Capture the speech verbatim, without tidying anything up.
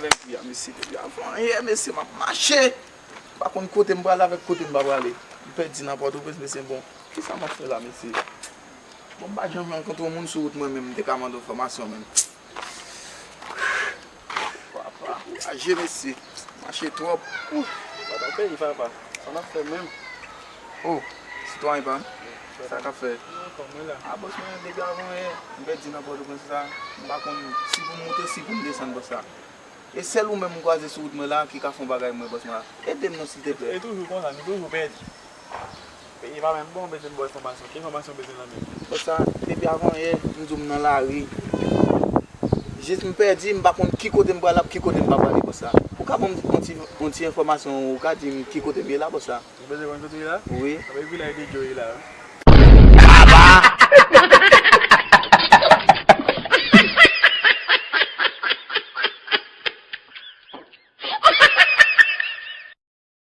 Avèk vi a, mesye, depi avan yè, mesye, m ap mache. M pa konn kote m prale avèk kote m pa prale. M pèdi nan Pòtoprens, mesye, bon. Kisa m ap fè la, mesye? Bon, m pa janm rankontre yon moun sou wout mwen menm, m te ka mande enfòmasyon menm. Papa, kouraje, mesye. Mache twòp. Ou, sa ta peyi, papa. Sa n ap fè menm? Oh, sitwayen pa m. Sa k ap fè? Non, kòm mwen la. A, bòs mwen, depi avan yè, m pèdi nan Pòtoprens la. M pa konn si pou m moute, si pou m desann, bòs la. E sèl ou menm m kwaze sou wout mwen la ki ka fè yon bagay mwen, bòs mwen. Ede m non, silteplè. E toujou konsa, nou toujou pèdi. Peyi pa menm bon, bezwen bò enfòmasyon. Ki enfòmasyon bezwen nan men? Bòs sa, depi avan yè, m di w m nan lari. Jis m pèdi, m pa konn ki kote m prale ak ki kote m pa prale, bòs sa. Ou ka ban m yon ti, yon ti enfòmasyon, ou ka di m ki kote m ye la, bòs sa. Ou bezwen konn kote w ye la? Wi. Anben, vilaj de Djo ye la, wi.